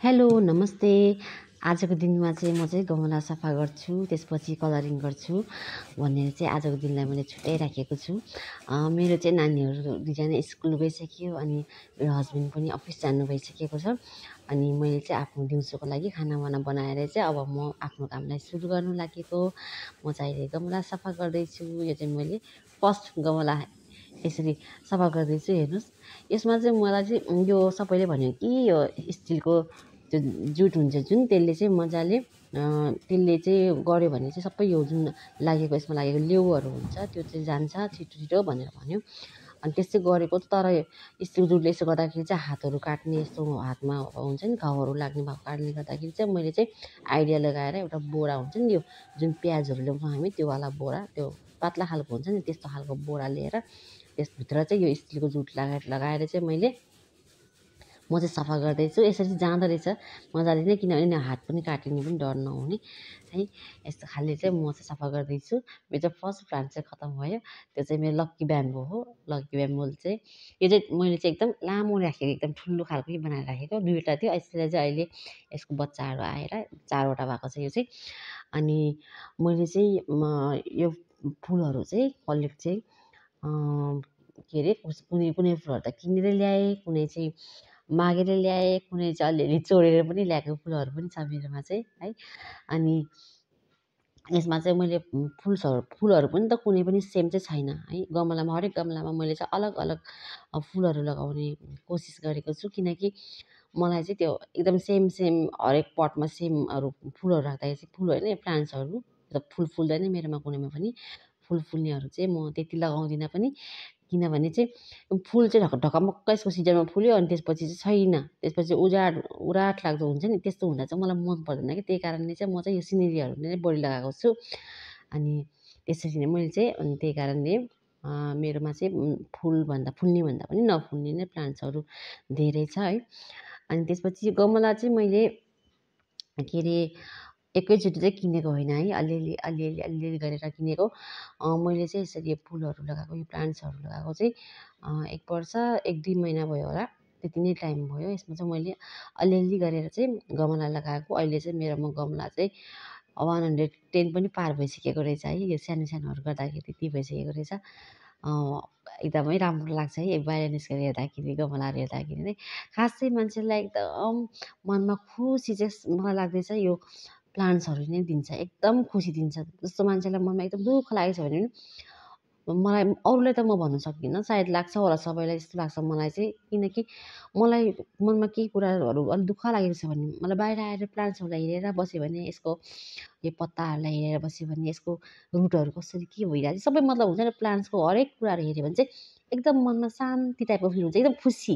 Hello नमस्ते। आजको दिनमा चाहिँ म चाहिँ गमला सफा गर्छु, त्यसपछि कलरिङ गर्छु भनेर चाहिँ आजको दिनलाई मैले छुट्याइराखेको छु। मेरो चाहिँ नानीहरू दुईजना स्कुल गइसक्यो अनि मेरो हस्बेन्ड पनि अफिस जानु भइसकेको छ। अनि मैले चाहिँ आफ्नो दिउँसोको लागि खानावाना बनाएर चाहिँ अब म आफ्नो कामलाई सुरु गर्नु लागेको। म चाहिँ अहिले गमला सफा गर्दैछु। यो चाहिँ मैले फर्स्ट गमला यसरी सफा गर्दैछु। हेर्नुहोस्, यसमा चाहिँ मलाई चाहिँ यो सबैले भन्यो कि यो स्टिलको त्यो जुट हुन्छ जुन त्यसले चाहिँ मजाले त्यसले चाहिँ गऱ्यो भने चाहिँ सबै यो जुन लागेको यसमा लागेको लेउहरू हुन्छ त्यो चाहिँ जान्छ छिटो छिटो भनेर भन्यो। अनि त्यस्तै गरेको तर स्टिल जुटले यसो गर्दाखेरि चाहिँ हातहरू काट्ने यस्तो हातमा हुन्छ नि घाउहरू लाग्ने भएको कारणले गर्दाखेरि चाहिँ मैले चाहिँ आइडिया लगाएर एउटा बोरा हुन्छ नि यो जुन प्याजहरू ल्याउँछौँ हामी त्यो वाला बोरा, त्यो पातला खालको हुन्छ नि त्यस्तो खालको बोरा लिएर त्यसभित्र चाहिँ यो स्टिलको जुट लगाएर चाहिँ म चाहिँ सफा गर्दैछु। यसरी चाहिँ जाँदो रहेछ मजाले नै, किनभने हात पनि काटिने पनि डर नहुने है। यस्तो खाले चाहिँ म चाहिँ सफा गर्दैछु। मेरो चाहिँ फर्स्ट प्लान्ट चाहिँ खतम भयो। त्यो चाहिँ मेरो लक्की ब्याम्बो हो। लक्की ब्याम्बो चाहिँ यो चाहिँ मैले चाहिँ एकदम लामो राखेको, एकदम ठुलो खालकै बनाएर राखेको। दुईवटा थियो, यसलाई चाहिँ अहिले यसको बच्चाहरू आएर 4वटा भएको छ यो चाहिँ। अनि मैले चाहिँ यो फुलहरू चाहिँ कलेक्ट चाहिँ के अरे कुनै कुनै फुलहरू त किनेर ल्याएँ, कुनै चाहिँ मागेर ल्याएँ, कुनै चाहिँ अलिअलि चोरेर पनि ल्याएको फुलहरू पनि छ मेरोमा चाहिँ है। अनि यसमा चाहिँ मैले फुलहरू पनि त कुनै पनि सेम चाहिँ छैन है। हरेक गमलामा मैले चाहिँ अलग अलग फुलहरू लगाउने कोसिस गरेको छु, किनकि मलाई चाहिँ त्यो एकदम सेम हरेक पटमा सेमहरू फुलहरू राख्दाखेरि चाहिँ फुल होइन यो प्लान्ट्सहरू फुल फुल्दैन मेरोमा कुनैमा पनि। फुल फुल्नेहरू चाहिँ म त्यति लगाउँदिनँ पनि, किनभने चाहिँ फुल चाहिँ ढकमक्क यसको सिजनमा फुल्यो अनि त्यसपछि चाहिँ छैन, त्यसपछि उराट लाग्दो हुन्छ नि, त्यस्तो हुँदा चाहिँ मलाई मन पर्दैन कि। त्यही कारणले चाहिँ म चाहिँ यो सिनेरीहरू नै बढी लगाएको छु। अनि त्यसरी नै मैले चाहिँ अनि त्यही कारणले मेरोमा चाहिँ फुल्ने भन्दा पनि नफुल्ने नै प्लान्ट्सहरू धेरै छ है। अनि त्यसपछि यो गमला चाहिँ मैले के अरे एकैचोटि चाहिँ किनेको होइन है, अलिअलि गरेर किनेको। मैले चाहिँ यसरी फुलहरू लगाएको, यो प्लान्ट्सहरू लगाएको चाहिँ 1 वर्ष 1-2 महिना भयो होला, त्यति नै टाइम भयो। यसमा चाहिँ मैले अलिअलि गरेर चाहिँ गमला लगाएको। अहिले चाहिँ मेरोमा गमला चाहिँ 110 पनि पार भइसकेको रहेछ है। यो सानोहरू गर्दाखेरि त्यति भइसकेको रहेछ। एकदमै राम्रो लाग्छ है बाहिर निस्केर हेर्दाखेरि, गमलाहरू हेर्दाखेरि नै खासै मान्छेलाई एकदम मनमा खुसी चाहिँ मलाई लाग्दैछ यो प्लान्ट्सहरू नै दिन्छ, एकदम खुसी दिन्छ। जस्तो मान्छेलाई मनमा एकदम दुःख लागेको छ भने मलाई अरूलाई त म भन्नु सक्दिनँ, सायद लाग्छ होला सबैलाई जस्तो लाग्छ मलाई चाहिँ। किनकि मलाई मनमा केही कुराहरू अलिक दुःख लागेको छ भने मलाई बाहिर आएर प्लान्ट्सहरूलाई हेरेर बस्यो भने, यसको यो पत्ताहरूलाई हेरेर बस्यो भने, यसको रुटहरू कसरी के भइरहेको छ सबै मतलब हुन्छ नि, प्लान्ट्सको हरेक कुराहरू हेऱ्यो भने चाहिँ एकदम मनमा शान्ति टाइपको फिल हुन्छ, एकदम खुसी।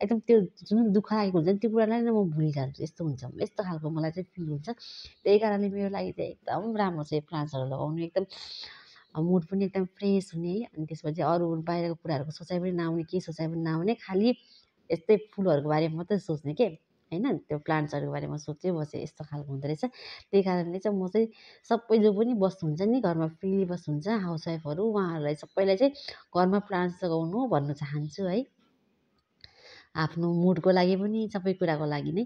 एकदम त्यो जुन दुःख लागेको हुन्छ नि त्यो कुरालाई नै म भुलिजान्छु, यस्तो हुन्छ, यस्तो खालको मलाई चाहिँ फिल हुन्छ। त्यही कारणले मेरो लागि चाहिँ एकदम राम्रो छ यो प्लान्ट्सहरू लगाउनु, एकदम मुड पनि एकदम फ्रेस हुने। अनि त्यसपछि अरू बाहिरको कुराहरूको सोचाइ पनि नआउने, केही सोचाइ पनि नआउने, खालि यस्तै फुलहरूको बारेमा मात्रै सोच्ने के होइन, त्यो प्लान्ट्सहरूको बारेमा सोच्दै बसेँ, यस्तो खालको हुँदो रहेछ। त्यही कारणले चाहिँ म चाहिँ सबै जो पनि बस्नुहुन्छ नि घरमा फ्रिली बस्नुहुन्छ हाउसवाइफहरू, उहाँहरूलाई सबैलाई चाहिँ घरमा प्लान्ट्स लगाउनु भन्न चाहन्छु है, आफ्नो मुडको लागि पनि सबै कुराको लागि नै।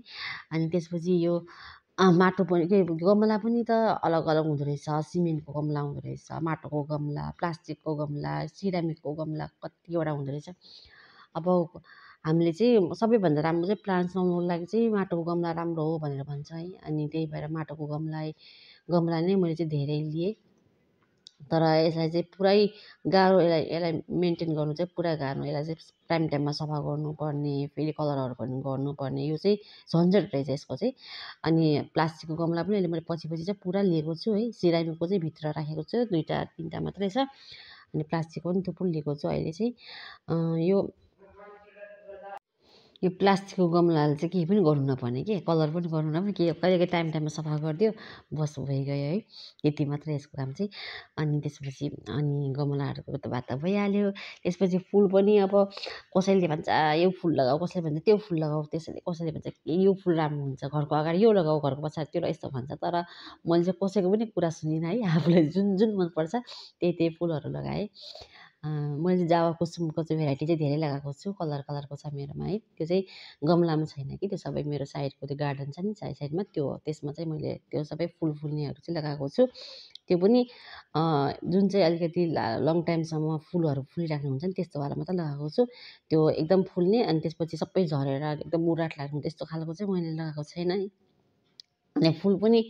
अनि त्यसपछि यो माटो पनि गमला पनि त अलग अलग हुँदो रहेछ। सिमेन्टको गमला हुँदो रहेछ, माटोको गमला, प्लास्टिकको गमला, सिरामिकको गमला, कतिवटा हुँदो रहेछ। अब हामीले चाहिँ सबैभन्दा राम्रो चाहिँ प्लान्ट्स लगाउनुको लागि चाहिँ माटोको गमला राम्रो हो भनेर भन्छ है। अनि त्यही भएर माटोको गमला नै मैले चाहिँ धेरै लिएँ। तर यसलाई चाहिँ पुरै गाह्रो, यसलाई मेन्टेन गर्नु चाहिँ पुरा गाह्रो। यसलाई चाहिँ टाइममा सफा गर्नुपर्ने, फेरि कलरहरू पनि गर्नुपर्ने, यो चाहिँ झन्झट रहेछ यसको चाहिँ। अनि प्लास्टिकको गमला पनि अहिले मैले पछि चाहिँ पुरा लिएको छु है। सिरामिकको चाहिँ भित्र राखेको छु, 2-3टा मात्रै छ। अनि प्लास्टिकको पनि थुप्रो लिएको छु अहिले चाहिँ। यो प्लास्टिकको गमलाले चाहिँ केही पनि गर्नु नपर्ने के, कलर पनि गर्नु नपर्ने, के कहिले टाइममा सफा गरिदियो बस भइगयो है, यति मात्रै यसको काम चाहिँ। अनि त्यसपछि अनि गमलाहरूको त बात त भइहाल्यो। त्यसपछि फुल पनि अब कसैले भन्छ यो फुल लगाऊ, कसैले भन्छ त्यो फुल लगाऊ, कसैले भन्छ यो फुल राम्रो हुन्छ, घरको अगाडि यो लगाऊ, घरको पछाडि त्यो यस्तो भन्छ। तर मैले चाहिँ कसैको पनि कुरा सुनिनँ है, आफूलाई जुन मनपर्छ त्यही फुलहरू लगाएँ। मैले चाहिँ जावा कुसुमको चाहिँ भेराइटी चाहिँ धेरै लगाएको छु, कलरको छ मेरोमा है। त्यो चाहिँ गमलामा छैन कि, त्यो सबै मेरो साइडको त्यो गार्डन छ नि साइडमा त्यो हो, त्यसमा चाहिँ मैले त्यो सबै फुल फुल्नेहरू चाहिँ लगाएको छु। त्यो पनि जुन चाहिँ अलिकति लङ टाइमसम्म फुलहरू फुलिराख्नु हुन्छ नि त्यस्तो वाला मात्रै लगाएको छु। त्यो एकदम फुल्ने अनि त्यसपछि सबै झरेर एकदम उराट लाग्ने त्यस्तो खालको चाहिँ मैले लगाएको छैन है। अनि फुल पनि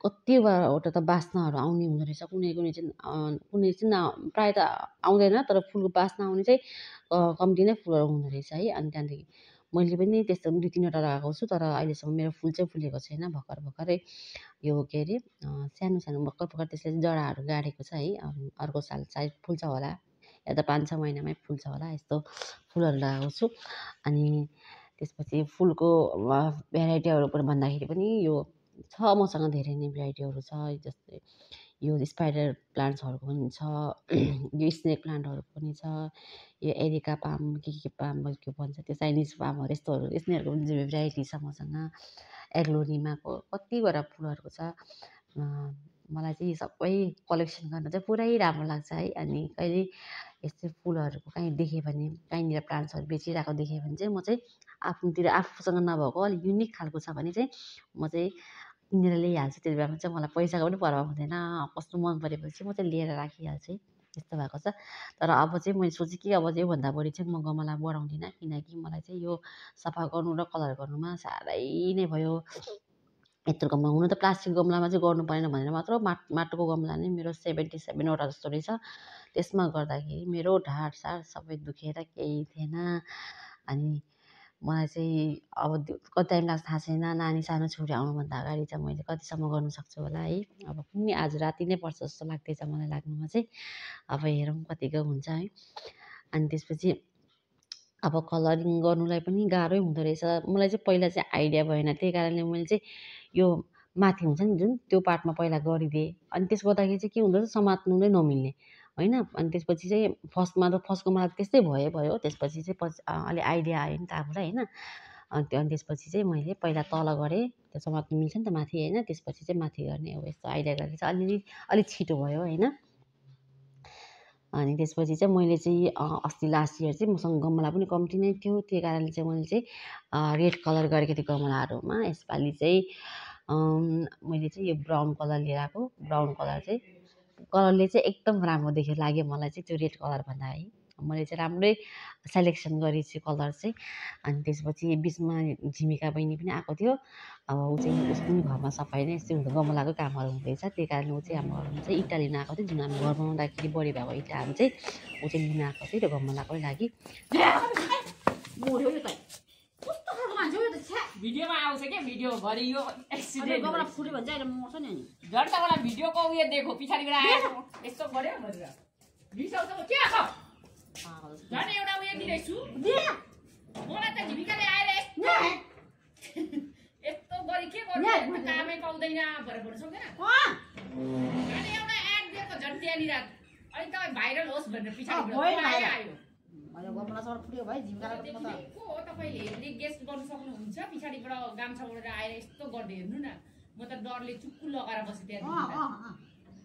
कतिवटा त बास्नाहरू आउने हुँदो रहेछ, कुनै चाहिँ प्रायः त आउँदैन, तर फुलको बास्ना आउने चाहिँ कम्ती नै फुलहरू हुँदो रहेछ है। अनि त्यहाँदेखि मैले पनि त्यस्तो 2-3वटा लगाएको छु, तर अहिलेसम्म मेरो फुल चाहिँ फुलेको छैन। भर्खरै यो के अरे सानो भर्खर त्यसले चाहिँ जराहरू गाडेको छ है। अर्को साल सायद फुल्छ होला, या त 5-6 महिनामै फुल्छ होला, यस्तो फुलहरू लगाएको छु। अनि त्यसपछि फुलको भेराइटीहरू भन्दाखेरि पनि यो छ मसँग धेरै नै भेराइटीहरू छ, जस्तै यो स्पाइडर प्लान्ट्सहरूको पनि छ, यो स्नेक प्लान्टहरूको पनि छ, यो एरिका पाम के पाम के भन्छ त्यो चाइनिज पामहरू यस्तोहरू यिनीहरूको पनि भेराइटी छ मसँग। एग्लोनिमाको कतिवटा फुलहरूको छ। मलाई चाहिँ सबै कलेक्सन गर्न चाहिँ पुरै राम्रो लाग्छ है। अनि कहिले यस्तै फुलहरूको कहीँ देखेँ भने, कहीँनिर प्लान्ट्सहरू बेचिरहेको देखेँ भने चाहिँ म चाहिँ आफूसँग नभएको अलिक युनिक खालको छ भने चाहिँ म चाहिँ किनेर ल्याइहाल्छु। त्यति बेलामा चाहिँ मलाई पैसाको पनि पर्वाह हुँदैन, कस्तो मन परेपछि म चाहिँ लिएर राखिहाल्छु है, त्यस्तो भएको छ। तर अब चाहिँ मैले सोचेँ कि अब चाहिँ योभन्दा बढी चाहिँ म गमला बढाउँदिनँ, किनकि मलाई चाहिँ यो सफा गर्नु र कलर गर्नुमा साह्रै नै भयो। यत्रो गमला हुनु त प्लास्टिक गमलामा चाहिँ गर्नु परेन भनेर मात्र माटोको गमला नै मेरो 77वटा जस्तो रहेछ। त्यसमा गर्दाखेरि मेरो ढाडसाड सबै दुखेर केही थिएन। अनि मलाई चाहिँ अब कति टाइम लाग्छ थाहा छैन, नानी सानो छोरी आउनुभन्दा अगाडि चाहिँ मैले कतिसम्म गर्नु सक्छु होला है। अब कुनै आज राति नै पर्छ जस्तो लाग्दैछ मलाई लाग्नुमा चाहिँ। अब हेरौँ कतिको हुन्छ है। अनि त्यसपछि अब कलरिङ गर्नुलाई पनि गाह्रै हुँदो रहेछ। मलाई चाहिँ पहिला चाहिँ आइडिया भएन, त्यही कारणले मैले चाहिँ यो माथि हुन्छ नि जुन त्यो पार्टमा पहिला गरिदिएँ। अनि त्यसो गर्दाखेरि चाहिँ के हुँदो रहेछ, समात्नु नै नमिल्ने होइन। अनि त्यसपछि चाहिँ फर्स्टको मलाई त्यस्तै भयो। त्यसपछि चाहिँ अलि आइडिया आयो नि त आफूलाई होइन। अनि त्यसपछि चाहिँ मैले पहिला तल गरेँ, त्यो समात्नु मिल्छ नि त माथि होइन। त्यसपछि चाहिँ माथि गर्ने अब यस्तो आइडिया गरेको चाहिँ अलिक छिटो भयो होइन। अनि त्यसपछि चाहिँ मैले चाहिँ अस्ति लास्ट इयर चाहिँ मसँग गमला पनि कम्ती नै थियो, त्यही कारणले चाहिँ मैले चाहिँ रेड कलर गरेको थिएँ गमलाहरूमा। यसपालि चाहिँ मैले चाहिँ यो ब्राउन कलर लिएर आएको। ब्राउन कलरले चाहिँ एकदम राम्रो लाग्यो मलाई चाहिँ त्यो रेड कलरभन्दा है। मैले चाहिँ राम्रै सेलेक्सन गरेको छु कलर चाहिँ। अनि त्यसपछि बिचमा झिमिका बहिनी पनि आएको थियो। अब ऊ चाहिँ उसको पनि घरमा सफाइ नै यस्तै हुन्छ, गमलाकै कामहरू हुँदैछ, त्यही कारणले ऊ चाहिँ हाम्रो घरमा चाहिँ इँटा लिन आएको थियो। जुन हामी घर बनाउँदाखेरि बढी भएको इँटाहरू चाहिँ ऊ चाहिँ लिन आएको थियो त्यो गमलाकै लागि। भिडियोमा आउँछ क्या, भिडियोभरि यो एक्सिडेन्ट गमला फुट्यो भने चाहिँ अहिले मर्छ नि। अनि झन् तपाईँलाई भिडियोको उयो देखो पछाडिबाट आएको यस्तो गर्यो भनेर रिसाउँछ के आएको झन् एउटा उयो दिँदैछु मलाई त झिमिकाले आएर यस्तो गरी के गर्नु कामै पाउँदैन भनेर भन्नु सक्दैन। झन् एउटा एड दिएको झन् त्यहाँनिर अनि तपाईँ भाइरल होस् भनेर पछाडिबाट आयो। गमला सर फुट्यो भाइ झिमकाले को हो तपाईँले गेस्ट गर्नु सक्नुहुन्छ? पछाडिबाट गामछा ओढेर आएर यस्तो गर्दै हेर्नु न, म त डरले चुक्कु लगाएर बसेँ त्यहाँ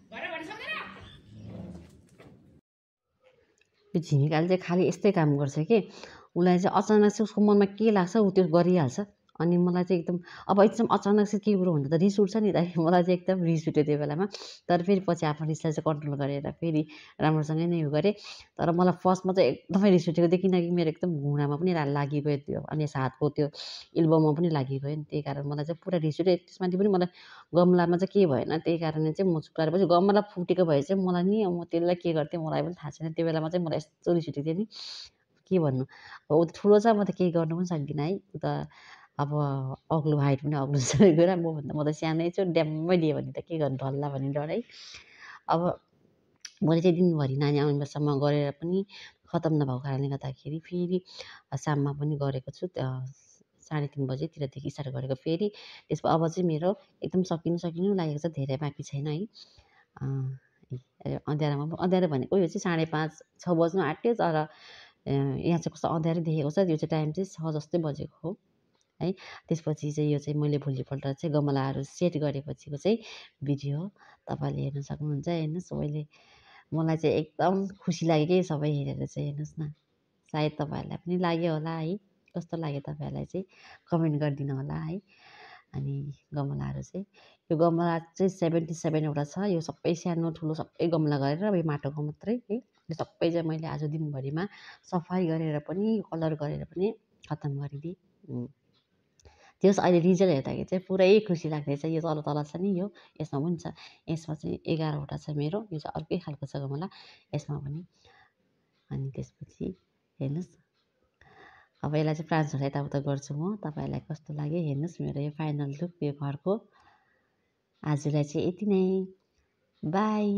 भनेर भन्नु सक्दैन। यो झिमिकाले चाहिँ खालि यस्तै काम गर्छ कि उसलाई चाहिँ अचानक चाहिँ उसको मनमा के लाग्छ ऊ त्यो गरिहाल्छ। अनि मलाई चाहिँ एकदम अब एकदम अचानक चाहिँ के कुरो भन्दा त रिस उठ्छ नि त, मलाई चाहिँ एकदम रिस उठ्यो त्यो बेलामा। तर फेरि पछि आफ्नो रिसलाई चाहिँ कन्ट्रोल गरेर फेरि राम्रोसँगै नै उयो गरेँ। तर मलाई फर्स्टमा चाहिँ एकदमै रिस उठेको थियो, किनकि मेरो एकदम घुँडामा पनि लागिगयो त्यो, अनि हातको त्यो इल्बोमा पनि लागिगयो नि, त्यही कारण मलाई चाहिँ पुरा रिस उठ्यो। त्यसमाथि पनि मलाई गमलामा चाहिँ केही भएन, त्यही कारणले चाहिँ म चुप लागेर पछि गमला फुटेको भए चाहिँ मलाई नि म त्यसलाई के गर्थेँ मलाई पनि थाहा छैन। त्यो बेलामा चाहिँ मलाई यस्तो रिस उठेको थियो नि के भन्नु। अब ऊ ठुलो छ, म त केही गर्नु पनि सक्दिनँ है। ऊ त अब अग्लो हाइट पनि अग्लो छ गएर म त सानै छु, ड्याम्मै दियो भने त के गर्नु ढल्ला भन्ने डर है। अब मैले चाहिँ दिनभरि नानी आउनेसम्म गरेर पनि खतम नभएको कारणले गर्दाखेरि फेरि शाममा पनि गरेको छु, 3:30 बजेतिरदेखि स्टार्ट गरेको। फेरि त्यसमा अब चाहिँ मेरो एकदम सकिनु लागेको छ, धेरै बाँकी छैन है। अँध्यारो भनेको यो चाहिँ 5:30-6 बज्नु आँट्यो, तर यहाँ चाहिँ कस्तो अँध्यारो देखेको छ। यो चाहिँ टाइम चाहिँ 6 जस्तै बजेको हो है। त्यसपछि चाहिँ यो चाहिँ मैले भोलिपल्ट चाहिँ गमलाहरू सेट गरेपछिको चाहिँ भिडियो तपाईँले हेर्न सक्नुहुन्छ। हेर्नुहोस् मैले मलाई चाहिँ एकदम खुसी लाग्यो कि सबै हेरेर चाहिँ हेर्नुहोस् न। सायद तपाईँहरूलाई पनि लाग्यो होला है, कस्तो लाग्यो तपाईँहरूलाई चाहिँ कमेन्ट गरिदिनु होला है। अनि गमलाहरू चाहिँ यो गमला चाहिँ 77वटा छ। यो सबै सानो ठुलो सबै गमला गरेर अब यो माटोको मात्रै है, यो सबै चाहिँ मैले आज दिनभरिमा सफाइ गरेर पनि कलर गरेर पनि खतम गरिदिएँ। त्यस अहिले रिजल्ट हेर्दाखेरि चाहिँ पुरै खुसी लाग्दैछ। यो तल तल छ नि, यो यसमा पनि छ, यसमा चाहिँ 11वटा छ मेरो। यो चाहिँ अर्कै खालको छ गमला यसमा पनि। अनि त्यसपछि हेर्नुहोस्, अब यसलाई चाहिँ प्लान्ट्सहरू यताउता गर्छु म। तपाईँहरूलाई कस्तो लाग्यो हेर्नुहोस् मेरो यो फाइनल लुक यो घरको। आजलाई चाहिँ यति नै, बाई।